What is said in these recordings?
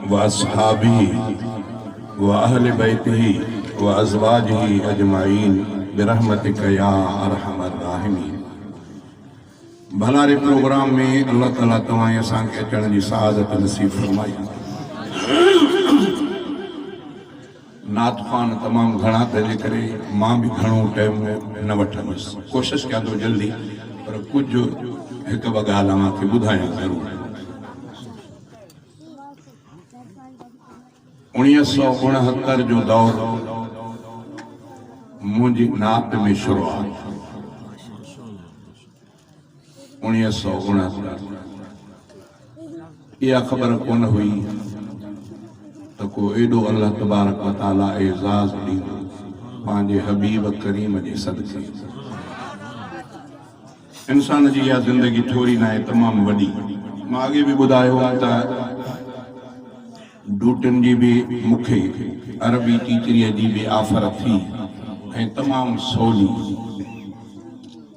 واصحابه واهل بيته وازواجه اجمعين برحمتک يا ارحم الراحمين ڀلاري پروگرام ۾ الله تعالي توهان ۽ اسان کي اچڻ جي سعادت نصيب فرمائي. نعت خوان تمام گهڻا تنهنجي ڪري مان به گهڻو ٽيم نه وٺندس ڪوشش ڪيان ٿو جلدي پر ڪجهه هڪ ٻه ڳالهه اوهان کي ٻڌايان ضرور. 1969 جو دور منهنجي نعت ۾ شروعات. 1969 اها خبر ڪونه هئي ته ڪو ايڏو الله تبارڪ و تعاليٰ اعزاز ڏيندو پنهنجي حبيب ڪريم جي صدقي. انسان جي اها زندگي ٿوري ناهي تمام وڏي. مان اڳي به ٻڌايو هوم ته ڊوٽن جي به مون کي عربي ٽيچريء جي به آفر ٿي ۽ تمام سولي.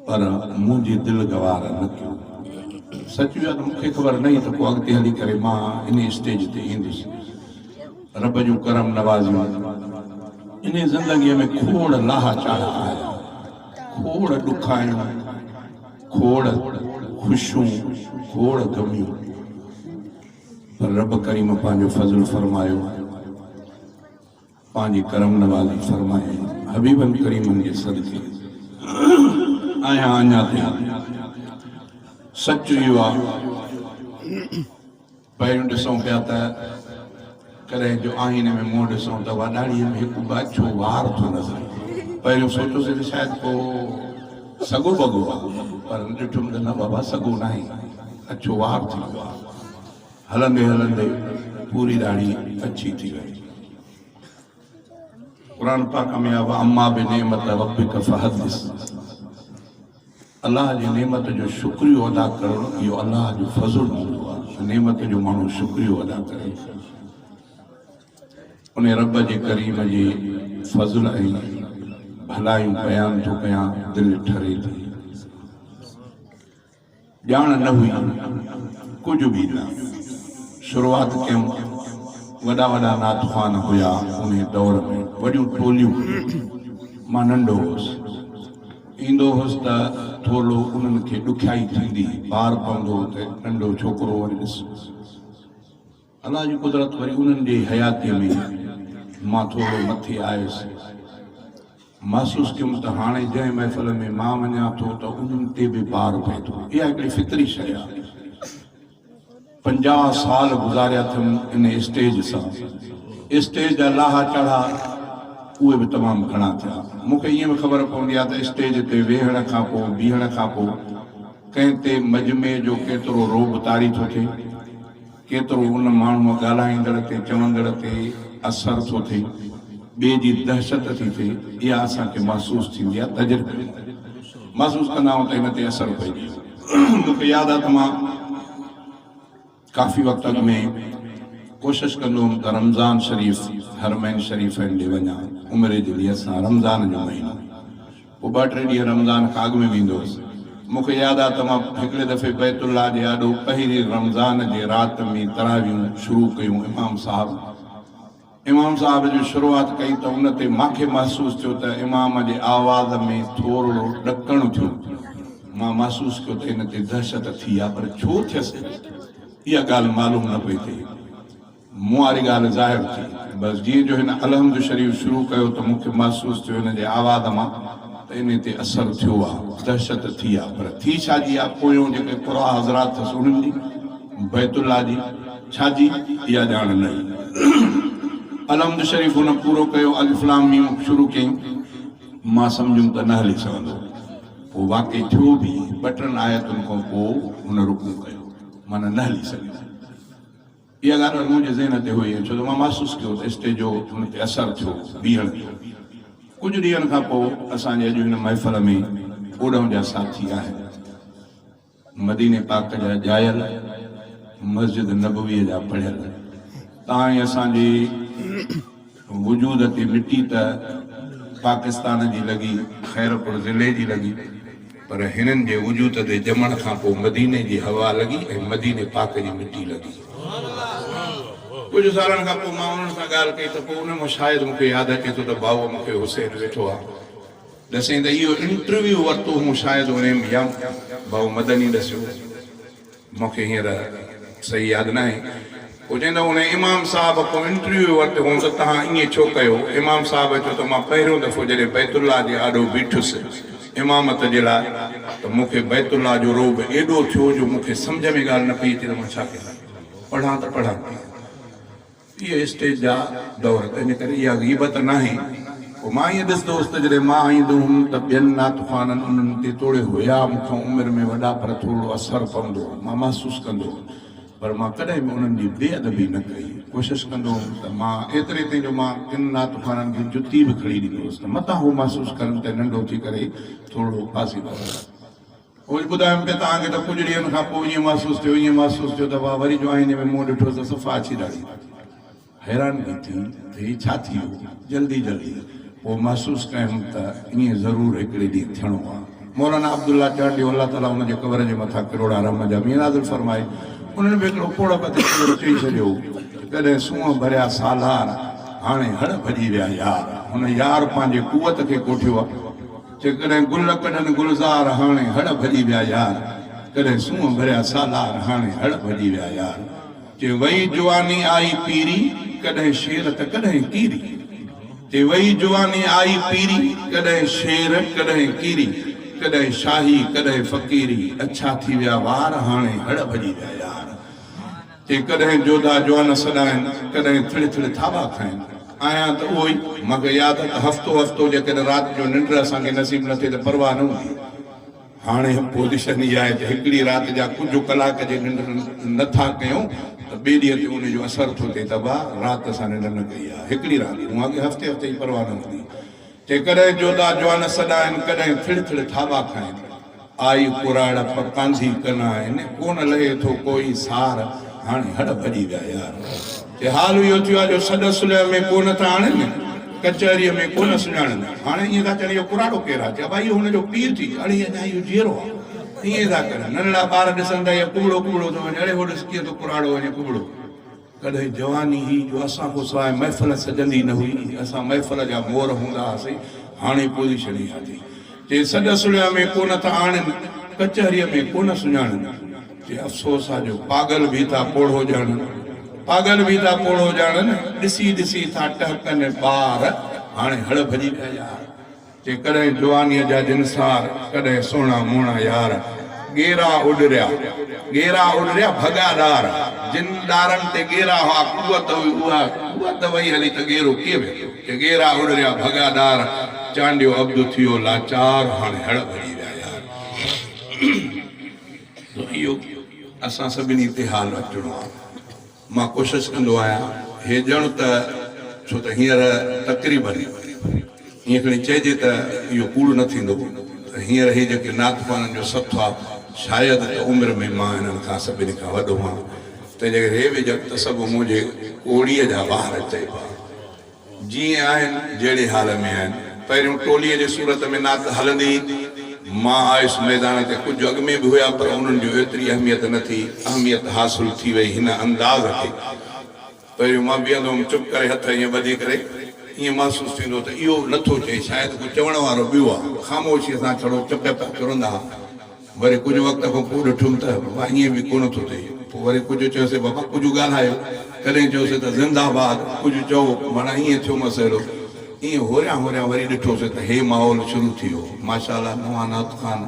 پر منهنجي دل گوارا نه ڪيو. سچ اهو آهي ته مون کي خبر نه هئي ته ڪو اڳتي هلي ڪري مان انهي اسٽيج تي ايندس. رب جون ڪرم نوازيون انهي زندگيء ۾ کوڙ لاها چاڙها آيا. کوڙ ڏکايون، کوڙ خوشيون، کوڙ غميون. پر رب ڪريم پنهنجو فضل فرمايو. پنهنجي ڪرم نوازي فرمائي حبيبن ڪريمن جي صدقي آهيان اڃا تائين سچ اهو آ پهريون ڏسون پيا ته ڪڏهن جو آئيني ۾ منهن ڏسون ته اها ڏاڙهي ۾ هڪ ٻه اڇو وار ٿو نظر اچي پهريون سوچيوسين ته شايد ڪو سڳو بڳو آ پر ڏٺم ته نه بابا سڳو ناهي اڇو وار ٿي ويو آ هلندي هلندي پوري ڏاڙهي اڇي ٿي وئي. قرآن پاڪ ۾ آهي واما بنعمت ربک فحدث الله جي نعمت جو شڪريو ادا ڪرڻ اهو الله جو فضل هوندو آهي ته نعمت جو ماڻهو شڪريو ادا ڪري. ان رب جي ڪريم جي فضل ۽ ڀلايون بيان ٿو ڪيان دل ٺري ٿي. ڄاڻ نه هئي، ڪجهه به نه. شروعات ڪيم، وڏا وڏا نعت خوان هيا انهي دور ۾، وڏيون ٽوليون هيون. مان ننڍو هوس. ايندو هوس ته ٿورڙو انهن کي ڏکيائي ٿيندي هئي، بار پوندو هو ته ننڍو ڇوڪرو وري ڏس. الله جي قدرت وري انهن جي حياتيء ۾ مان ٿورڙو مٿي آيس. محسوس ڪيم ته هاڻي جنهن محفل ۾ مان وڃان ٿو ته انهن تي به بار پئي ٿو. اها هڪڙي فطري شيء آهي. 50 سال گذاريا اٿم ان اسٽيج سان. اسٽيج جا لاها چاڙها اهي به تمام گهڻا ٿيا. مون کي ائين به خبر پوندي آهي ته اسٽيج تي ويهڻ کان پوء بيهڻ کان پوء ڪنهن تي مجمعي جو ڪيترو رعب طاري ٿو ٿئي. ڪيترو ان ماڻهوء ڳالهائيندڙ تي چوندڙ تي اثر ٿو ٿئي، ٻئي جي دهشت ٿي ٿئي، اها اسان کي محسوس ٿيندي آهي تجربي مان محسوس ڪندا آهيون ته هن تي اثر پئجي ويو. مون کي ياد آهي ته مان ڪافي وقت اڳ ۾ ڪوشش ڪندو هوم ته رمضان شريف حرمين شريفين ڏي وڃان عمري جي نيت سان رمضان جو مهينو پوء ٻه ٽي ڏينهن رمضان کان اڳ ۾ ويندو هوس. مون کي ياد آ ته مان هڪڙي دفعي بيت الله جي آڏو پهرين رمضان جي رات ۾ تراويحون شروع ڪيون امام صاحب امام صاحب جو شروعات ڪئي ته ان تي مان کي محسوس ٿيو ته امام جي آواز ۾ ٿورڙو ڏڪڻ ٿيو مان محسوس ڪيو ته هن تي دهشت ٿي آ پر ڇو ٿيس اها ڳالهه معلوم نه پئي ٿئي. مون واري ڳالهه ظاهر ٿي. بس جيئن جو هن الحمد شريف شروع ڪيو ته مون کي محسوس ٿيو هن جي آواز مان ته انهي تي اثر ٿيو آ، دهشت ٿي آ، پر ٿي ڇا جي آ، پويون جيڪي قراء حضرات ٿس انهن جي، بيت الله جي، ڇا جي، اها ڄاڻ نه هئي. الحمد شريف هن پورو ڪيو، الف لام ميم شروع ڪيائين، مان سمجهيم ته نه هلي سگهندو. پوء واقعي ٿيو به، ٻه ٽن آيتن کان پوء هن رڪوع ڪيو، معنيٰ نه هلي سگهيو. اها ڳالهه وري منهنجي ذهن تي هئي ڇو ته مان محسوس ڪيو ته اسٽيج جو هن تي اثر ٿيو بيهڻ جو. ڪجهه ڏينهن کان پوء اسان جي اڄ هن محفل ۾ اوڏانهن جا ساٿي آهن. مديني پاڪ جا ڄايل، مسجد نبويء جا پڙهيل. تان ۽ اسان جي وجود تي مٽي ته پاڪستان جي لڳي، خيرپور ضلعي جي لڳي، پر هنن جي وجود تي ڄمڻ کان پوء مديني جي هوا لڳي ۽ مديني پاڪ جي مٽي لڳي. ڪجهه سالن کان پوء مان انهن سان ڳالهه ڪئي ته پوء ان مان شايد مون کي ياد اچي ٿو ته ڀائو مون کي حسين ويٺو آ ڏسين ته اهو انٽرويو ورتو هون شايد انهيم يا ڀائو مدني ڏسيو مون کي هينئر صحيح ياد ناهي. پوء چين ته انهي امام صاحب کان انٽرويو ورتو هون ته توهان ائين ڇو ڪيو؟ امام صاحب چيو ته مان پهريون دفعو جڏهن بيت الله جي آڏو بيٺس امامت جي لاء ته مون کي بيت الله جو رعب ايڏو ٿيو جو مون کي سمجهه ۾ ڳالهه نه پئي اچي ته مان ڇا ڪيان؟ پڙهان ته پڙهان ڪيئن؟ اهي اسٽيج جا دور، تنهنجي ڪري اها غيبت ناهي. پوء مان ائين ڏسندو هوس ته جڏهن مان ايندو هوم ته ٻين نعت خوانن انهن تي توڙي هيا مون کان عمر ۾ وڏا پر ٿورڙو اثر پوندو هو، مان محسوس ڪندو هوم پر مان ڪڏهن به انهن جي بي ادبي نه ڪئي. ڪوشش ڪندو هوم ته مان ايتري تائين جو مان ڪن نعت خوانن کي جتي به کڻي ڏيندو هوس ته متان هو محسوس ڪرن ته ننڍو ٿي ڪري ٿورڙو پاسي ٿا وڃن. اهو ٻڌايم پئي توهان کي ته ڪجهه ڏينهن کان پوء ائين محسوس ٿيو ائين محسوس ٿيو ته واهه وري جو آئيني ۾ منهن ڏٺو ته صفا اڇي ڏاڙهي. حيرانگي ٿي ته هي ڇا ٿي ويو جلدي جلدي. پوء محسوس ڪيم ته ائين ضرور هڪڙي ڏينهن ٿيڻو آ. مولانا عبدالله چانڊيو الله تعاليٰ ان جي قبر جي مٿان ڪروڙها رحم جا مينهن نازل فرمائي انهن به هڪڙو پوڙهپ تي شعر چئي ڇڏيو ته ڪڏهن سونهن ڀريا سالار هاڻي هڙ ڀڄي ويا يار. هن يار پنهنجي قوت کي ڪوٺيو آ. چي ڪڏهن گل ڪڏهن گلزار هاڻي هڙ ڀڄي ويا يار ڪڏهن سونهن ڀريا سالار هاڻي هڙ ڀڄي ويا يار چي وئي جواني آئي پيري ڪڏهن شير ته ڪڏهن ڪيري چي وئي جواني آئي پيري ڪڏهن شير ڪڏهن ڪيري ڪڏهن شاهي ڪڏهن فقيري اڇا ٿي ويا وار هاڻي هڙ ڀڄي ويا يار. چي ڪڏهن جوڌا جوان سڏائن، ڪڏهن ٿڙ ٿڙ ٿاٻا کائن. آهيان ته اهو ئي، مگر ياد ته هفتو هفتو جيڪڏهن رات جو ننڊ اسان کي نصيب نه ٿئي ته پرواهه نه هوندي. هاڻي پوزيشن اها آهي ته هڪڙي رات جا ڪجهه ڪلاڪ جي ننڊ نه ٿا ڪيون ته ٻئي ڏينهن تي ان جو اثر ٿو ٿئي ته ابا رات اسان ننڊ نه ڪئي آهي. هڪڙي رات، هونء اڳي هفتي هفتي جي پرواهه نه هوندي. چي ڪڏهن جوڌا جوان سڏائن، ڪڏهن ٿڙ ٿڙ ٿاٻا کائن. آئي ڪراڙ پڪانڌي ڪنائن، ڪونه لهي ٿو ڪوئي سار، هاڻي هڙ ڀڄي ويا يار. چي حال اهو ٿيو آهي جو سڏ صلح ۾ ڪونه ٿا آڻين، ڪچهريء ۾ ڪونه سڃاڻن. هاڻي ائين ٿا چون اهو ڪراڙو ڪير آهي؟ چي ابا اهو هن جو پيء ٿي، اڙي اڃا اهو جيئرو آهي. ائين ٿا ڪرن. ننڍڙا ٻار ڏسن ٿا اهو ڪٻڙو ڪٻڙو ٿو وڃي، اڙي هو ڏس ڪيئن ٿو ڪراڙو وڃي ڪٻڙو. ڪڏهن جواني هئي جو اسان کان سواء محفل سجندي نه هئي، اسان محفل جا مور هوندا هئاسين، هاڻي پوزيشن اها ٿي. چي سڏ سڙيا ۾ ڪونه ٿا آڻين، ڪچهريء ۾ ڪونه سڃاڻين. چي افسوس آ جو پاڳل به ٿا پوڙهو ڄاڻن، پاڳل به ٿا پوڙهو ڄاڻن، ڏسي ڏسي ٿا ٽهڪن ٻار، هاڻي هڙ ڀڄي پيا يار. چي ڪڏهن جوانيء جا جنسار، ڪڏهن سهڻا موهڻا يار. ڳيرا اڏريا، ڳيرا اڏريا ڀڳا ڏار. جن ڏارن تي ڳيرا هئا، قوت هئي اها قوت وئي هلي ته ڳيرو ڪيئن ويندو. چي ڳيرا اڏريا ڀڳا ڏار، چانڊيو عبد ٿيو لاچار، هاڻي هڙ ڀڄي ويا يار. سو اهو اسان سڀني تي حال اچڻو آهي. مان ڪوشش ڪندو آهيان هي ڄڻ ته ڇو ته هينئر تقريبن ائين کڻي چئجي ته اهو ڪوڙ نه ٿيندو ته هينئر هي جيڪي نعت خوانن جو سٿ آ شايد ته عمر ۾ مان هنن کان سڀني کان وڏو هان تنهن جي ڪري هي به ڄڻ ته سڀ منهنجي ڪوڙيء جا وار چئبا. جيئن آهن، جهڙي حال ۾ آهن. پهريون ٽوليء جي صورت ۾ نعت هلندي هئي. مان آيس ميدان تي ڪجهه اڳ ۾ به هيا پر انهن جو ايتري اهميت نه ٿي. اهميت حاصل ٿي وئي هن انداز کي. پهريون مان بيهندو هوم چپ ڪري هٿ ائين ٻڌي ڪري ائين محسوس ٿيندو ته اهو نه ٿو چئي شايد ڪو چوڻ وارو ٻيو آ. خاموشيء سان ڇڙو چپ پيا چرندا ها. وري ڪجهه وقت کان پوء ڏٺم ته بابا ائين به ڪونه ٿو ٿئي. پوء وري ڪجهه چيوسين بابا ڪجهه ڳالهايو. ڪڏهن چيوسين ته زنده باد ڪجهه چئو معنيٰ ائين ٿيو مسئلو. ائين هوريان هوريان وري ڏٺوسين ته هي ماحول شروع ٿي ويو. ماشاء الله نوان نعت خوان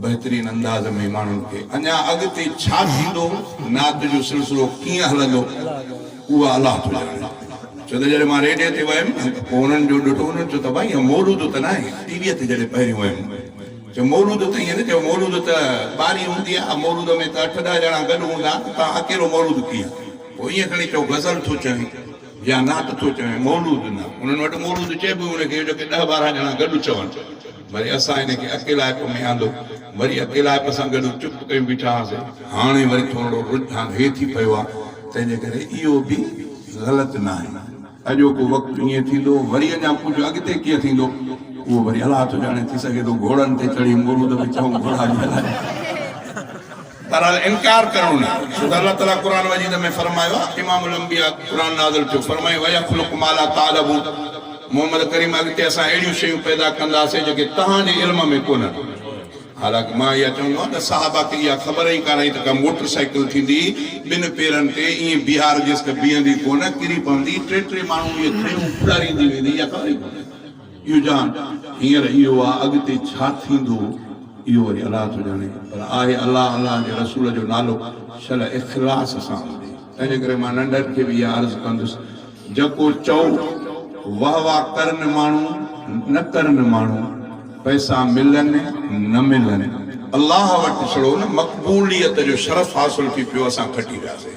بهترين انداز ۾ ماڻهن کي اڃا اڳتي ڇا ٿيندو نعت جو سلسلو ڪيئن هلندو اها الله ٿو ڄاڻي. ڇو ته جڏهن مان ريڊيو تي ويم نه ته پوء انهن جو ڏٺو انهن چيو ته ڀائي اهو مولود ته ناهي ٽي ويء تي جڏهن پهريون ويم. چيو مولود ته ائين نه چيو مولود ته ٻاري هوندي آ مولود ۾ ته اٺ ڏهه ڄڻا گڏ هوندا آهن توهان اڪيلو مولود ڪيئن پوء ائين کڻي چئو غزل ٿو چوين يا نعت ٿو چوين مولود نه انهن وٽ مولود چئبو ئي ان کي جيڪي ڏهه 12 ڄڻا گڏ چون وري اسان ان کي اڪيلائپ ۾ آندو وري اڪيلائپ سان گڏ چپ ڪيون بيٺا هئاسين هاڻي وري ٿورڙو رجحان هي ٿي پيو آ تنهن جي ڪري اهو به غلط ناهي. اڄوڪو وقت ائين ٿيندو، وري اڃا ڪجهه اڳتي ڪيئن ٿيندو، اهو وري الله ٿو ڄاڻي. ٿي سگهي ٿو گهوڙن تي چڙهي مولود به چئون، گهوڙا به هلايون. بهرحال انڪار ڪرڻو نه ڇو ته الله تعالي قرآن مجيد ۾ فرمايو آهي امام الانبياء قرآن نازل ٿيو فرمايو ويخلق ما لا تعلمون محمد ڪريم اڳتي اسان اهڙيون شيون پيدا ڪنداسين جيڪي توهان جي علم ۾ ڪونهن. حالانڪ مان اها چوندو آهيان ته صحابه کي اها خبر ئي ڪانه هئي ته ڪا موٽر سائيڪل ٿيندي ٻن پيرن تي ائين بيهارجيس ته بيهندي ڪونه ڪري پوندي ٽي ٽي ماڻهو اهي کنيون اڏاريندي ويندي اها خبر ئي ڪونه اهو جهان هينئر اهو آ اڳتي ڇا ٿيندو اهو وري الله ٿو ڄاڻي پر آهي الله الله جي رسول جو نالو شل اخلاص سان هجي تنهنجي ڪري مان ننڍن کي به اها عرض ڪندس جيڪو چئو واه واه ڪرن ماڻهو نه ڪرن ماڻهو پئسا ملن نه ملن الله وٽ ڇڙو نه مقبوليت جو شرف حاصل ٿي پيو اسان کٽي وياسي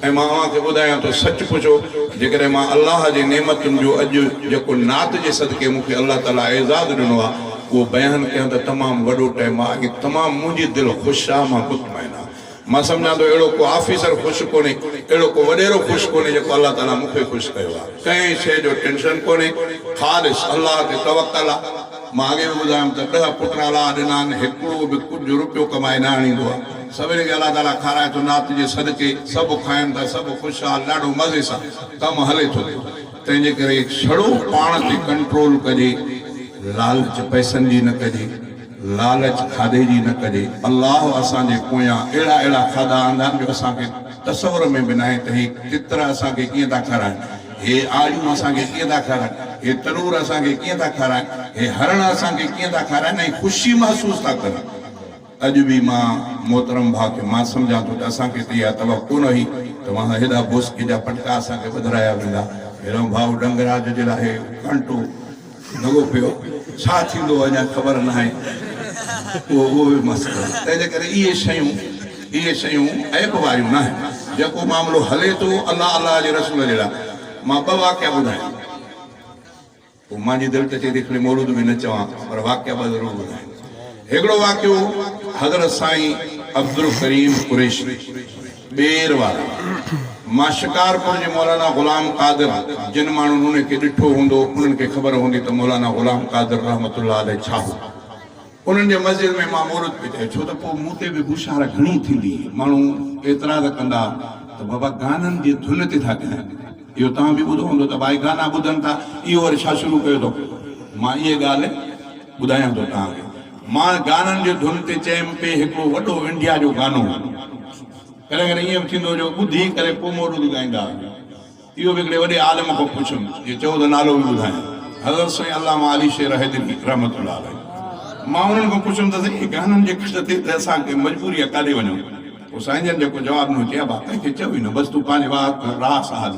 ۽ مان اوهان کي ٻڌايان ٿو سچ پڇو جيڪڏهن مان الله جي نعمتن جو اڄ جيڪو نعت جي صدقي مون کي الله تعالي اعزاز ڏنو آهي اهو بيان ڪيان ته تمام وڏو ٽائيم آهي ۽ تمام منهنجي دل خوش آهي مان مطمئن آهيان مان سمجهان ٿو اهڙو ڪو آفيسر خوش ڪونهي، اهڙو ڪو وڏيرو خوش ڪونهي جيڪو الله تعاليٰ مون کي خوش ڪيو آهي. ڪنهن شيء جو ٽينشن ڪونهي، خالص الله تي توڪل آهي. مان اڳي به ٻڌايم ته ڏهه پٽ الله ڏنا آهن، هڪڙو به ڪجهه روپيو ڪمائي نه آڻيندو آهي. سڀني کي الله تعاليٰ کارائي ٿو نعت جي صدقي، سڀ کائن ٿا، سڀ خوشحال، ڏاڍو مزي سان ڪم هلي ٿو پيو. تنهن جي ڪري ڇڙو پاڻ تي ڪنٽرول ڪجي، لالچ پئسن جي نه ڪجي. لالچ کاڌي جي نه ڪجي. الله اسان جي پويان اهڙا اهڙا کاڌا آندا آهن جو اسان کي تصور ۾ به ناهي ته هي تتر اسان کي ڪيئن ٿا کارائن، هي آڙيون اسان کي ڪيئن ٿا کارائن، هي تنور اسان کي ڪيئن ٿا کارائن، هي هرڻ اسان کي ڪيئن ٿا کارائن ۽ خوشي محسوس ٿا ڪن. اڄ به مان محترم ڀاء کي مان سمجهان ٿو ته اسان کي ته اها توقع نه هئي ته وهان هيڏا بوسڪي جا پٽڪا اسان کي ٻڌرايا ويندا. هيڏانهن ڀاء ڏنگراج جي لاء هي ڪانٽو لڳو پيو ڇا ٿيندو اڃا خبر ناهي اهو اهو به مسئلو تنهن جي ڪري اهي شيون اهي شيون عيب واريون ناهن جيڪو معاملو هلي ٿو الله الله جي رسول جي لاء مان ٻه واقعا ٻڌايان پوء مانجي دل ته چئي ٿي کڻي مولود به نه چوان پر واقعا ٻه ضرور ٻڌايان هڪڙو واقعو حضرت سائين عبدالڪريم قريشي ٻير وارا مان شڪارپور جي مولانا غلام قادر جن ماڻهن ان کي ڏٺو هوندو انهن کي خبر هوندي ته مولانا غلام قادر رحمة الله عليه ڇا هو. انهن جي مسجد ۾ مان مولود پئي چيو ڇو ته پوء مون تي به بوشار گهڻي ٿيندي ماڻهو اعتراض ڪندا ته بابا گانن جي ڌن تي ٿا ڳائن اهو توهان به ٻڌو هوندو ته ڀائي گانا ٻڌن ٿا اهو وري ڇا شروع ڪيو اٿو مان اهي ڳالهه ٻڌايان ٿو توهان کي مان گانن جي ڌن تي چيم پئي هڪڙو وڏو انڊيا جو گانو هو. ڪڏهن ڪڏهن ائين به ٿيندو هو جو ٻڌي ڪري پوء مولود ڳائيندا هئا. اهو به هڪڙي وڏي عالم کان پڇيم، جي چئو ته نالو به ٻڌايان. حضرت سائين علامه علي شير حيدري رحمة الله عليه. مان انهن کان پڇيم ته سائين اهي گانن جي کٽ تي ته اسان کي مجبوري آهي ڪاڏي وڃون؟ پوء سائين جن جيڪو جواب ڏنو چي ابا ڪنهن کي چئو ئي نه بس تون پنهنجي راهه سان هل.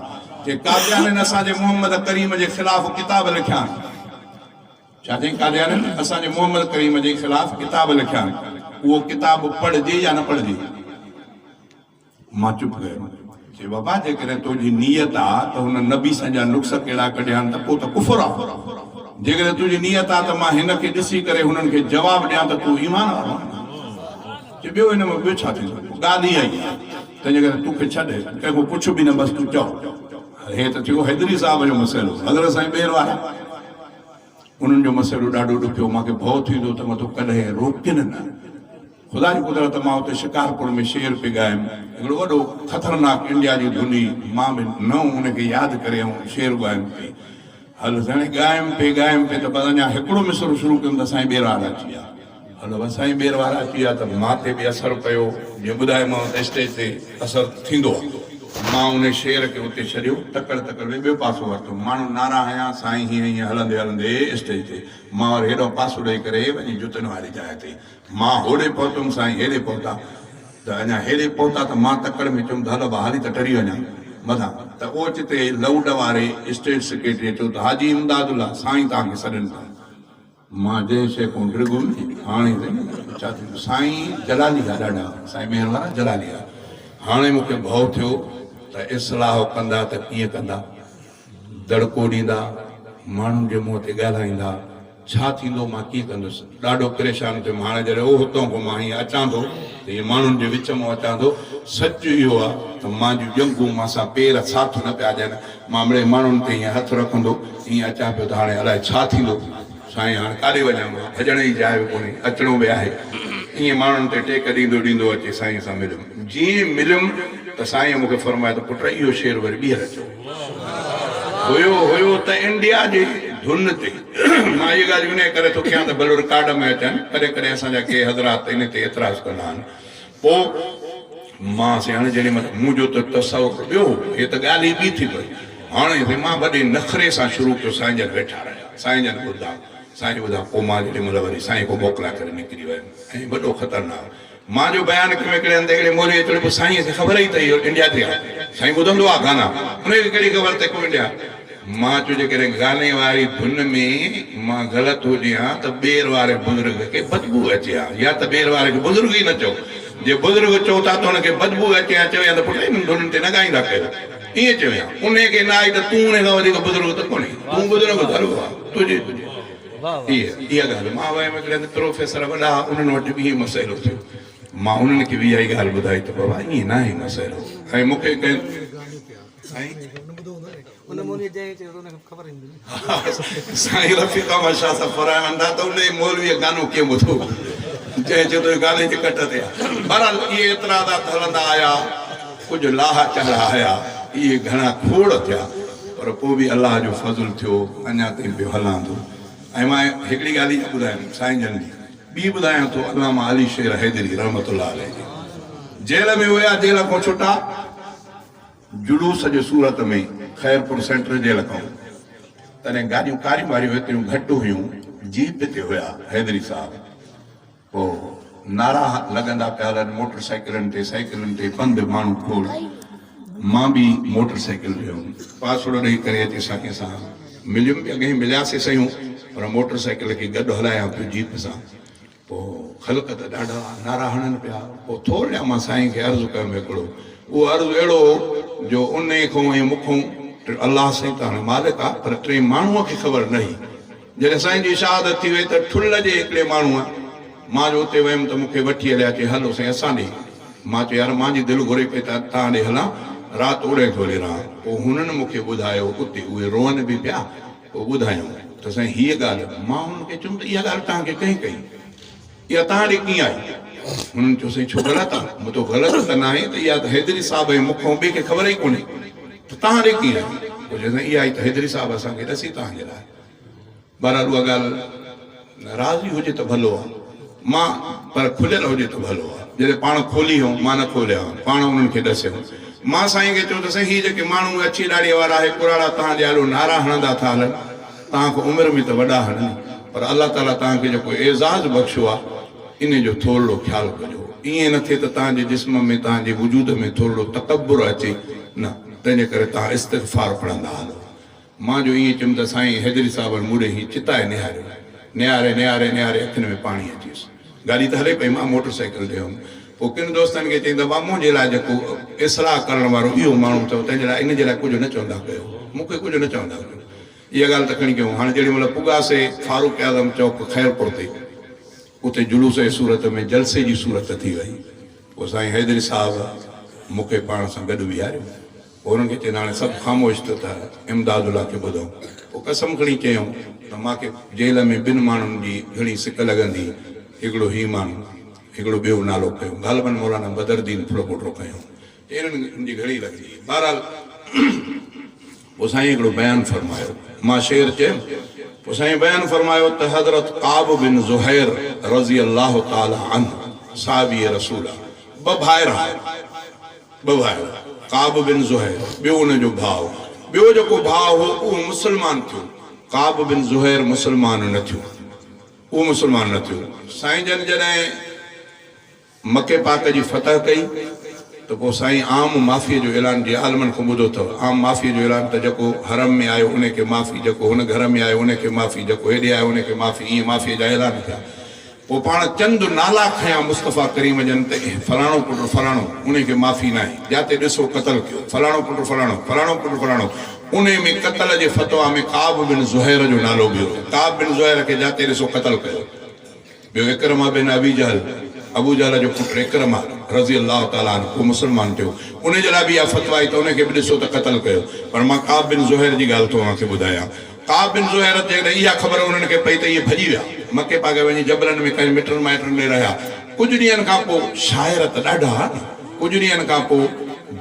چي قاديانين اسان جي محمد ڪريم جي خلاف ڪتاب لکيا آهن. ڇا چيائين قاديانين اسان جي محمد ڪريم جي خلاف ڪتاب لکيا آهن اهو ڪتاب پڙهجي يا نه پڙهجي؟ مان چپ ڪيم. چي بابا جيڪڏهن تنهنجي نيت آ ته هن نبي سائين جا نقص ڪهڙا ڪڍيا آهن ته پوء ته ڪفر آ. جيڪڏهن تنهنجي نيت آ ته مان هن کي ڏسي ڪري هنن کي جواب ڏيان ته تون ايمان وارو آهين. چي ٻيو هن ۾ ٻيو ڇا ٿيندو؟ پوء ڳالهه اها ئي آ. تنهنجي ڪري توکي ڇڏ ڪنهن کان پڇ به نه بس تون چئو. هي ته ٿيو حيدري صاحب جو مسئلو. حضرت سائين ٻير وارا. انهن جو مسئلو ڏاڍو ڏکيو، مان کي ڀؤ ٿيندو ته متو ڪڏهن روڪين نه. خدا جي قدرت مان اتي شڪارپور ۾ شعر پئي ڳايم، هڪڙو وڏو خطرناڪ انڊيا جي ڌن هئي، مان به نئون ان کي ياد ڪري ۽ شعر ڳايم پئي. هل سائين ڳايم پئي ڳايم پئي ته بس اڃا هڪڙو مصرعو شروع ڪيم ته سائين ٻير وارا اچي ويا. هلو بس سائين ٻير وارا اچي ويا ته مان تي به اثر پيو، جيئن ٻڌايومانو ته اسٽيج تي اثر ٿيندو آ. مان ان شعر کي اتي ڇڏيو، تڪڙ تڪڙ ۾ ٻيو پاسو ورتو. ماڻهن نعرا هنيا، سائين هيئن هيئن هلندي هلندي اسٽيج تي. مان وري هيڏانهن پاسو ڏئي ڪري وڃي جتن واري جاء تي. مان هوڏي پهتم، سائين هيڏي پهتا. ته اڃا هيڏي پهتا ته مان تڪڙ ۾ چيم ته هل ابا هالي ته ٽري وڃان مٿان. ته اوچتي لئوڊ واري اسٽيج سيڪريٽريء چيو ته حاجي امداد الله سائين توهان کي سڏين ٿا. مان جنهن شيء کان ڊرڳم هاڻي سائين ڇا ٿيندو. سائين جلالي ها ڏاڍا، سائين مهر وارا جلالي ها. هاڻي مون کي ڀؤ ٿيو ته اصلاح ڪندا ته ڪيئن ڪندا؟ دڙڪو ڏيندا، ماڻهن جي منهن تي ڳالهائيندا، ڇا ٿيندو مان ڪيئن ڪندس؟ ڏاڍو پريشان ٿيم. هاڻي جڏهن او هتان کان مان هيئن اچان ٿو ته هيئن ماڻهن جي وچ مان اچان ٿو. سچ اهو آ ته مان جون ڄنگهون مان سان پير ساٿ نه پيا ڏين. مان مڙئي ماڻهن تي هيئن هٿ رکندو ائين اچان پيو ته هاڻي الائي ڇا ٿيندو. سائين هاڻ ڪاڏي وڃان مان، ڀڄڻ جي جاء به ڪونهي، اچڻو به آهي. ائين ماڻهن تي ٽيڪ ڏيندو ڏيندو اچي سائينء سان مليم. جيئن ئي مليم ته سائينء مون کي فرمايو ته پٽ اهو شعر وري ٻيهر چئو. هيو هيو ته انڊيا جي ڌن تي. مان اهي ڳالهيون انهيء ڪري ٿو ڪيان ته ڀلو رڪارڊ ۾ اچن. ڪڏهن ڪڏهن اسان جا ڪي حضرات ان تي اعتراض ڪندا آهن. پوء مان سائين هاڻي جيڏي مهل منهنجو ته تصور ٻيو هو، هيء ته ڳالهه ئي ٻي ٿي پئي. هاڻي سائين مان وڏي نخري سان شروع ڪيو، سائين جن ويٺا رهيا، سائين جن ٻڌا. سائين ٻڌا پوء مان جيڏي مهل وري سائين کان موڪلائي ڪري نڪري ويم ۽ وڏو خطرناڪ مان جو بيان ڪيم هڪڙي هنڌ هڪڙي مولوي چيو پوء سائين کي خبر ئي ته اهو انڊيا تي آ سائين ٻڌندو آ گانا ان کي ڪهڙي خبر ته ڪو انڊيا مان چيو جيڪڏهن گاني واري ڌن ۾ مان غلط هجي هان ته ٻير واري بزرگ کي بدبوء اچي ها يا ته ٻير واري کي بزرگ ئي نه چئو جي بزرگ چئو ٿا ته ان کي بدبوء اچي ها چوي ها ته پٽ انهن ڌنن تي نه ڳائيندا ڪيو ائين چوي ها انهي کي نه آئي ته تون انهي کان وڌيڪ بزرگ ته ڪونهين تون بزرگ ضرور آ تنهنجي اها اها ڳالهه مان ويم هڪڙي هنڌ پروفيسر وڏا انهن وٽ به ائين مسئلو ٿيو مان انهن کي به اها ئي ڳالهه ٻڌائي ته بابا ائين ناهي مسئلو ۽ مون کي ڪنهن سائين سائين رفيق احمد شاهه صاحب فرمائن ٿا ته انهي مولويء گانو ڪيئن ٻڌو جنهن چيو ته اهو گاني جي ڪٽ تي آهي بهرحال اهي اعتراضات هلندا آيا ڪجهه لاها چاڙها آيا، اهي گهڻا کوڙ ٿيا، پر پوء به الله جو فضل ٿيو، اڃا تائين پيو هلان ٿو. ۽ مان هڪڙي ڳالهه اها ٻڌايم سائين جن جي، ٻي ٻڌايان ٿو علامه علي شير حيدري رحمة الله عليه جي جيل ۾ هيا، جيل کان ڇٽا، جلوس جي صورت ۾ خيرپور سينٽرل جيل کان، تڏهن گاڏيون ڪاريون واريون ايتريون گهٽ هيون، جيپ تي هيا حيدري صاحب. پوء نعرا لڳندا پيا هلن موٽر سائيڪلن تي، سائيڪلن تي پنڌ ماڻهو کوڙ. مان به موٽر سائيڪل تي هيم. پاسڙو ڏئي ڪري اچي سائين سان مليم به اڳهين ملياسي سهيون پر موٽر سائيڪل کي گڏ هلايان پيو جيپ سان. پوء خلق ته ڏاڍا نعرا هڻن پيا. پوء ٿورڙا مان سائين کي عرض ڪيم هڪڙو. اهو عرض اهڙو هو جو انهي کان ۽ مون کان الله سائين ته هاڻي مالڪ آ پر ٽئين ماڻهوء کي خبر نه هئي. جڏهن سائين جي شهادت ٿي وئي ته ٺلهه جي هڪڙي ماڻهوء مان جو اتي ويم ته مون کي وٺي هليا چي هلو سائين اسان ڏي. مان چيو يار مان جي دل گهري پئي ته توهان ڏي هلان رات اوڏانهن ٿو هلي رهان. پوء هنن مون کي ٻڌايو اتي اهي روئن به پيا پوء ٻڌايائون ته سائين هيء ڳالهه مان هنن کي چيم ته اها ڳالهه توهان کي ڪنهن ڪئي؟ اها توهان ڏي ڪيئن آئي؟ هنن چيو سائين ڇو غلط آ؟ مون چيو غلط ته ناهي ته اها ته حيدري صاحب ۽ مون کان ٻئي کي خبر ئي ڪونهي ته توهان ڏي ڪيئن آئي؟ پوء چيو سائين اها آئي ته حيدري صاحب اسان کي ڏسي توهان جي لاء. بهرحال اها ڳالهه راضي هجي ته ڀلو آ مان پر کليل هجي ته ڀلو آ. جڏهن پاڻ کولي هئم مان نه کوليا هئم پاڻ انهن کي ڏسيم. مان سائين کي چيو ته سائين هي جيڪي ماڻهو اڇي ڏاڙهيء وارا هي ڪراڙا توهان جي آڏو نعرا هڻندا ٿا هلن توهان کان عمر ۾ ته وڏا آهن پر الله تعاليٰ توهان کي جيڪو اعزاز بخشيو آ انهي جو ٿورڙو خيال ڪجو ائين نه ٿئي ته توهان جي جسم ۾ توهان جي وجود ۾ ٿورڙو تڪبر اچي نه تنهن جي ڪري توهان استغفار پڙهندا هلو. مان جو ائين چيم ته سائين حيدري صاحب مون ڏي هي چتائي نهاريو. نهاري نهاري نهاري اکين ۾ پاڻي اچيس. گاڏي ته هلي پئي مان موٽر سائيڪل تي هيم. پوء ڪن دوستن کي چيائين ته ڀاء منهنجي لاء جيڪو اصلاح ڪرڻ وارو اهو ماڻهو اٿو تنهن جي لاء ان جي لاء ڪجهه نه چوندا ڪيو. مون کي ڪجهه نه چوندا ڪيو. اها ڳالهه ته کڻي ڪيون. هاڻي جيڏي مهل پڳاسي فاروق اعظم چوڪ خيرپور تي اتي جلوس جي صورت ۾ جلسي جي صورت ٿي وئي. پوء سائين حيدري صاحب مون کي پاڻ سان گڏ ويهاريو. پوء انهن کي چيائين هاڻي سڀ خاموش ٿيو ته امداد الله کي ٻڌون. پوء قسم کڻي چيائون ته مان کي جيل ۾ ٻن ماڻهن جي گهڻي سڪ لڳندي، هڪڙو هي ماڻهو، هڪڙو ٻيو نالو کنيو، غالباً مولانا بدرالدين ڦلپوٽو کنيو. چيائين انهن جي گهڻي لڳندي. بهرحال پوء سائين هڪڙو بيان فرمايو. مان شعر چيم. پوء سائين بيان فرمايو ته حضرت ڪعب بن زهير رضي الله تعالٰي عنه صحابي رسول آ. ٻه ڀائر ها. ٻه ڀائر، ڪعب بن زهير، ٻيو ان جو ڀاء. ٻيو جيڪو ڀاء هو اهو مسلمان ٿيو. ڪعب بن زهير مسلمان نه ٿيو. اهو مسلمان نه ٿيو. سائين جن جڏهن مڪي پاڪ جي فتح ڪئي ته پوء سائين عام معافيء جو اعلان جي عالمن کان ٻڌو اٿو. عام معافيء جو اعلان ته جيڪو حرم ۾ آيو ان کي معافي، جيڪو هن گهر ۾ آيو ان کي معافي، جيڪو هيڏي آيو ان کي معافي، ائين معافيء جا اعلان ٿيا. پوء پاڻ چند نالا کنيا مصطفيٰ ڪريم جن ته فلاڻو پٽ فلاڻو انهي کي معافي ناهي، جاتي ڏسو قتل ڪيو، فلاڻو پٽ فلاڻو، فلاڻو پٽ فلاڻو، انهي ۾ قتل جي فتويٰ ۾ ڪعب بن زهير جو نالو به هيو، ڪعب بن زهير کي جاتي ڏسو قتل ڪيو. ٻيو عڪرمه بن ابي جهل، ابو جهل جو پٽ عڪرمه رضي الله تعالٰي عنه اهو مسلمان ٿيو، انهي جي لاء به اها فتويٰ آئي ته انهي کي به ڏسو ته قتل ڪيو، پر مان ڪعب بن زهير جي ڳالهه ٿو اوهان کي ٻڌايان. ڪعب بن زهير جيڪڏهن اها خبر انهن کي پئي ته اهي ڀڄي ويا. مڪي پاڪ وڃي جبلن ۾ ڪنهن مٽن مائٽن ڏي رهيا. ڪجهه ڏينهن کان پوء شاعر ته ڏاڍا ها نه، ڪجهه ڏينهن کان پوء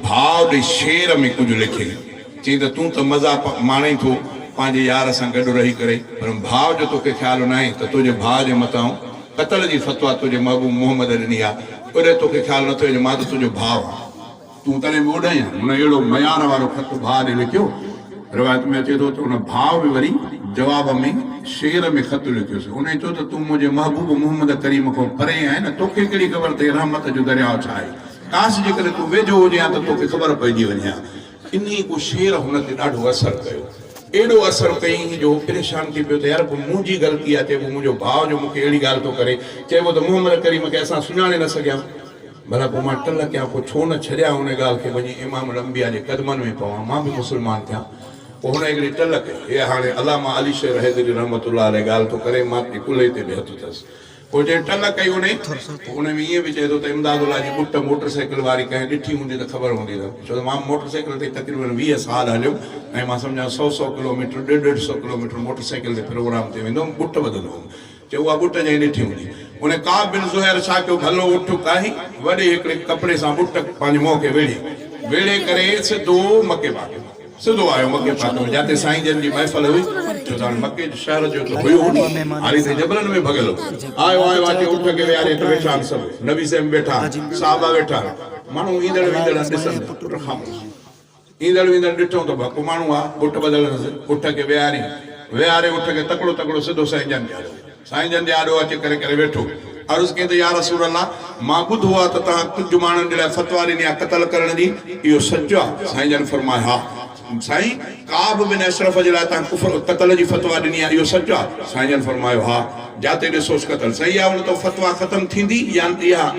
ڀاء ڏي شعر ۾ ڪجهه لکيائين. چيائين ته تون ته مزا ماڻين ٿو پنهنجي يار سان گڏ رهي ڪري، پر ڀاء جو توکي خيال ناهي ته تنهنجي ڀاء جي مٿان قتل جي فتويٰ تنهنجي محبوب محمد ڏني آهي، اوڏي توکي خيال نٿو اچي مان ته تنهنجو ڀاء آهيان. تون تڏهن به اوڏانهن آهين. هن اهڙو ميار وارو خط ڀاء ڏي لکيو. روايت ۾ اچي ٿو ته ان ڀاء به وري جواب ۾ شعر ۾ خط لکيس. انهي چيو ته تون منهنجي محبوب محمد ڪريم کان پري آهين نه، توکي ڪهڙي خبر ته هي رحمت جو درياء ڇا آهي. ڪاش جيڪڏهن تون ويجهو هجين ها ته توکي خبر پئجي وڃي ها. انهي ڪو شعر هن تي ڏاڍو اثر ڪيو. اهڙو اثر ڪيائين جو هو پريشان ٿي پيو ته يار پوء منهنجي غلطي آهي، چئبو منهنجو ڀاء جو مون کي اهڙي ڳالهه ٿو ڪري، چئبو ته محمد ڪريم کي اسان سڃاڻي نه سگهيا. ڀلا پوء مان ٽل ڪيان، پوء ڇو نه ڇڏيان ان ڳالهه کي، وڃي امام الانبياء جي قدمن ۾ پوان، مان به مسلمان ٿيان. پوء هن هڪڙي ٽل ڪئي. هيء هاڻي علامه علي شير حيدري رحمة الله عليه ڳالهه ٿو ڪري، مان جي ڪلهي تي به هٿ اٿس. پوء جنهن ٽل ڪئي انهي، پوء انهي ۾ ائين به چئي ٿو ته امداد الله جي ٻٽ موٽر سائيڪل واري ڪنهن ڏٺي هوندي ته خبر هوندي ته، ڇو ته مان موٽر سائيڪل تي تقريبن 20 سال هليم ۽ مان سمجهان سئو سئو ڪلوميٽر، ڏيڍ ڏيڍ سئو ڪلوميٽر موٽر سائيڪل تي پروگرام تي ويندو هوم، ٻٽ ٻڌندو هوم. چي اها ٻٽ جنهن ڏٺي هوندي. ان ڪعب بن زهير ڇا ڪيو ڀلو اٺ ڪاهي وڏي هڪڙي ڪپڙي سان ٻٽ پنهنجي منهن کي ويڙهي ويڙهي ڪري سڌو مڪي پاڪ ۾ سڌو آيو مڪي پاڪ ۾ جاتي سائين جن جي محفل هئي ڇو ته هاڻي مڪي جو شهر جو ته هيو نه هاري ته جبلن ۾ ڀڳل هو آيو آيو اچي اٺ کي ويهاري هيٺ ويٺا آهن سڀ نبي سائين به ويٺا آهن صحابه ويٺا آهن ماڻهو ايندڙ ويندڙ ڏسن ته پٽ خاموش ايندڙ ويندڙ ڏٺو ته ڀڪ ماڻهو آ، اٺ ٻڌل هئس، اٺ کي ويهارين، ويهاري اٺ کي تڪڙو تڪڙو سڌو سائين جن جي آڏو، سائين جن جي آڏو اچي ڪري ڪري ويٺو. عرض ڪيائين ته يا رسول الله! مان ٻڌو آ ته توهان ڪجهه ماڻهن جي لاء فتويٰ ڏني آ قتل ڪرڻ جي، اهو سچ آ؟ سائين جن فرمايو ها. سائين! ڪعب بن اشرف جي لاء توهان ڪفر، قتل جي فتويٰ ڏني آ، اهو سچ آ؟ سائين جن فرمايو ها. جاتي ڏسوس قتل. سائين اها ان تان فتويٰ ختم ٿيندي يا اها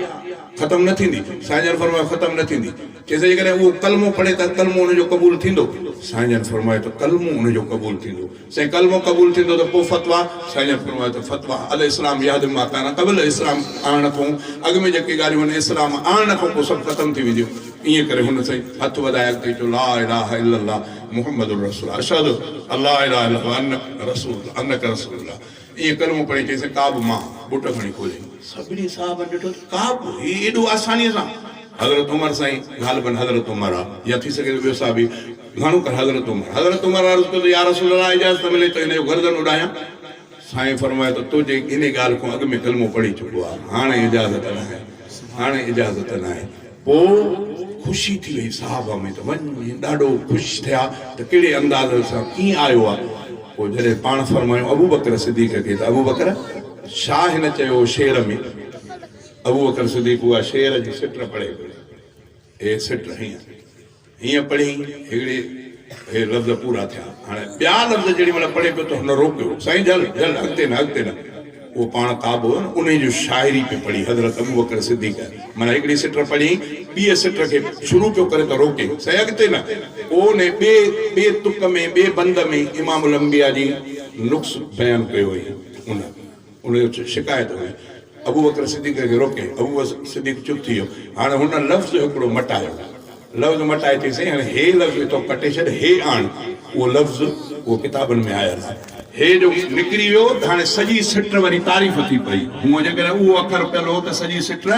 ختم نه ٿيندي؟ سائين جن فرمايو ختم نه ٿيندي. چيس جيڪڏهن اهو ڪلمو پڙهي ته ڪلمو ان جو قبول ٿيندو؟ سائين جن فرمايو ته ڪلمو ان جو قبول ٿيندو. سائين ڪلمو قبول ٿيندو ته پوء فتويٰ؟ سائين جن فرمايو ته فتويٰ الاسلام يهدم ما ڪان قبل اسلام آڻڻ کان اڳ ۾ جيڪي ڳالهيون هن اسلام آڻڻ کان پوء سڀ ختم ٿي وينديون. ائين ڪري هن سائين هٿ وڌائي اڳتي چيو لا اله الا الله محمد رسول الله اشهد ان لا اله الا الله وانڪ رسول الله انڪ رسول الله ائين ڪلمو پڙهي چيس ڪعب مان ٻوٽ کڻي کولي. سڀني صحابن ڏٺو ته ڪعب هي ايڏو آسانيء سان حضرت عمر سائين غالباً حضرت عمر آ يا ٿي سگهي ٿو ٻيو صحابي گهڻو ڪري حضرت عمر حضرت عمر عرض ڪيو ته يا رسول الله اجازت ملي ته هن جو گردن اڏايان سائين فرمايو ته تو جي انهي ڳالهه کان اڳ ۾ ڪلمو پڙهي چڪو آ هاڻي اجازت ناهي هاڻي اجازت ناهي پوء خوشي ٿي وئي صحابه ۾ ته وڃ ڏاڍو خوش ٿيا ته ڪهڙي انداز سان ڪيئن آيو آ پوء جڏهن پاڻ فرمايو ابوبڪر صديق کي ته ابوبڪر ڇا هن چيو شعر ۾ ابوبڪر صديق اها شعر جي سٽ پڙهي پيو. هي سٽ هيئن هيئن پڙهي هڪڙي هي لفظ پورا ٿيا. هاڻي ٻيا لفظ جيڏي مهل پڙهي پيو ته هن روڪيو، سائين جهل جهل اڳتي نه اڳتي نه. اهو پاڻ ڪعبو هو نه انهي جو شاعري پيو پڙهي حضرت ابوبڪر صديق معنيٰ هڪڙي سٽ پڙهي ٻيء سٽ کي شروع پيو ڪري ته روڪي سائين اڳتي نه. پوء انهي ٻئي ٻئي تڪ ۾ ٻئي بند ۾ امام الانبياء جي نقص بيان ڪيو هئي ان. ان جو شڪايت هئي. ابوبڪر صديق کي روڪي. ابوبڪر صديق چپ ٿي ويو. هاڻي هن لفظ هڪڙو مٽايو. لفظ مٽائي چيس سائين هاڻي هي لفظ اتان ڪٽي ڇڏ هي آڻ. اهو لفظ اهو ڪتابن ۾ آيل آهي. هي جو نڪري ويو ته هاڻي سڄي سٽ وري تعريف ٿي پئي. هونء جيڪڏهن اهو اکر پيل هو ته سڄي سٽ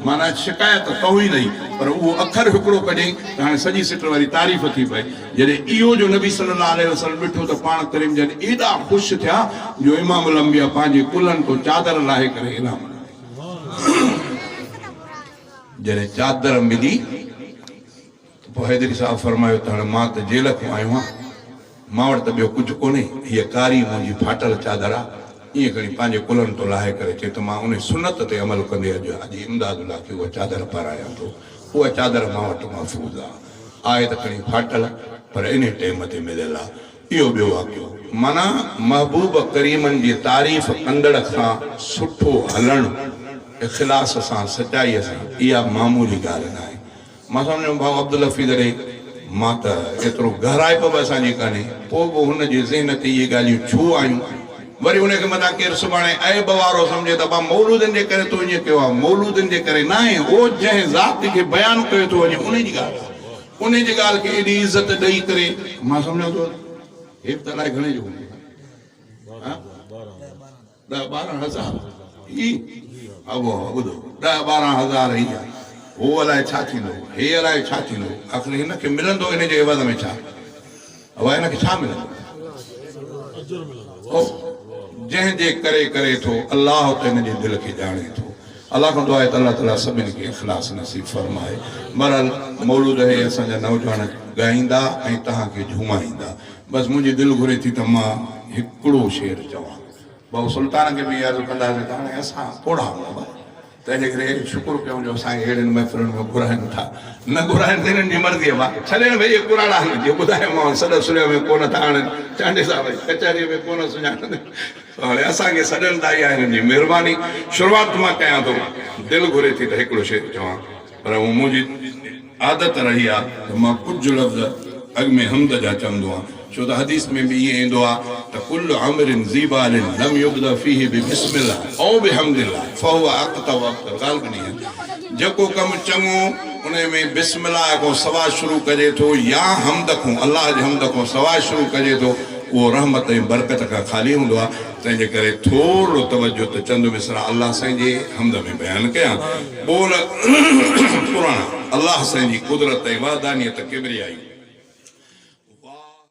معنيٰ شڪايت توهين هئي، پر اهو اکر هڪڙو ڪڍيائين ته هاڻي سڄي سٽ وري تعريف ٿي پئي. جڏهن اهو جو نبي صلي الله عليه وسلم ڏٺو ته پاڻ ڪريم جن ايڏا خوش ٿيا جو امام الانبياء پنهنجي ڪلهن تون چادر لاهي ڪري انعام ڏنو. جڏهن چادر ملي ته پوء حيدري صاحب فرمايو ته هاڻي مان ته جيل کان آيو آهيان، مان وٽ ته ٻيو ڪجهه ڪونهي، هيء ڪاري منهنجي ڦاٽل چادر آ، ائين کڻي پنهنجي ڪلهن تون لاهي ڪري چئي ته مان انهي سنت تي عمل ڪندي اڄ حاجي امداد الله کي اها چادر پارايان ٿو، اها چادر مان وٽ محفوظ آ، آهي ته کڻي ڦاٽل پر انهي ٽيم تي مليل آ. اهو ٻيو واقعو. معنيٰ محبوب ڪريمن جي تعريف ڪندڙ کان سٺو هلڻ اخلاص سان سچائيء سان اها معمولي ڳالهه ناهي. مان سمجهيم ڀائو عبدالحفيظ ڏي مان ته ايترو گهرائپ به اسان جي ڪانهي، پوء به هن جي ذهن تي اهي ڳالهيون ڇو آيون؟ وري ان کي متان ڪير سڀاڻي عيب وارو سمجهي ته ابا مولودين جي ڪري تو ائين ڪيو آهي. مولودين جي ڪري ناهي، اهو جنهن ذات کي بيان ڪيو ٿو وڃي انهي جي ڳالهه آهي. انهي جي ڳالهه کي ايڏي عزت ڏئي ڪري مان سمجهان ٿو هي به ته الائي گهڻي جو هوندو. ها؟ ڏهه 12 هزار. هي؟ اهو ٻڌو، ڏهه 12 هزار هي آ، هو الائي ڇا ٿيندو، هي الائي ڇا ٿيندو، آخر هن کي ملندو ان جي عوض ۾ ڇا؟ اها هن کي ڇا ملندو؟ جنهن جي ڪري ڪري ٿو، الله ته هن جي دل کي ڄاڻي ٿو. الله کان دعا آهي ته الله تعالي سڀني کي اخلاص نصيب فرمائي. بهرحال مولود اهي اسان جا نوجوان ڳائيندا ۽ توهان کي جهومائيندا. بس منهنجي دل گهري ٿي ته مان هڪڙو شعر چوان. ڀائو سلطان کي به عرض ڪنداسين ته هاڻي اسان پوڙها آهيون بابا تنهن جي ڪري شڪر ڪيون جو اسان کي اهڙين محفلن ۾ گهرائن ٿا. نه گهرائن ته هنن جي مرضي آهي. ڇڏين ڀئي اهي ڪراڙا آهن جيئن ٻڌايومانو سڏ سريو ۾ ڪونه ٿا آڻن، چانڊيي صاحب جي ڪچهريء ۾ ڪونه سڃاڻن. سو هاڻي اسان کي سڏن ٿا اها هنن جي مهرباني. شروعات مان ڪيان ٿو. دل گهري ٿي ته هڪڙو شعر چوان پر هونء منهنجي عادت رهي آ ته مان ڪجهه لفظ اڳ ۾ حمد جا چوندو آهيان ڇو ته حديث ۾ به ائين ايندو آ ته ڪل امر ذي بال لم يبدا فيه ببسم الله او بحمد الله فهو اقطع وابتر غالباً ائين جيڪو ڪم چڱو انهي ۾ بسم الله کان سوا شروع ڪجي ٿو يا حمد کان الله جي حمد کان سوا شروع ڪجي ٿو اهو رحمت ۽ برڪت کان خالي هوندو آ تنهن جي ڪري ٿورڙو توجه ته چند مصرع الله سائين جي حمد ۾ بيان ڪيان. ٻول پراڻا، الله سائين جي قدرت ۽ وحدانيت ڪبريائي.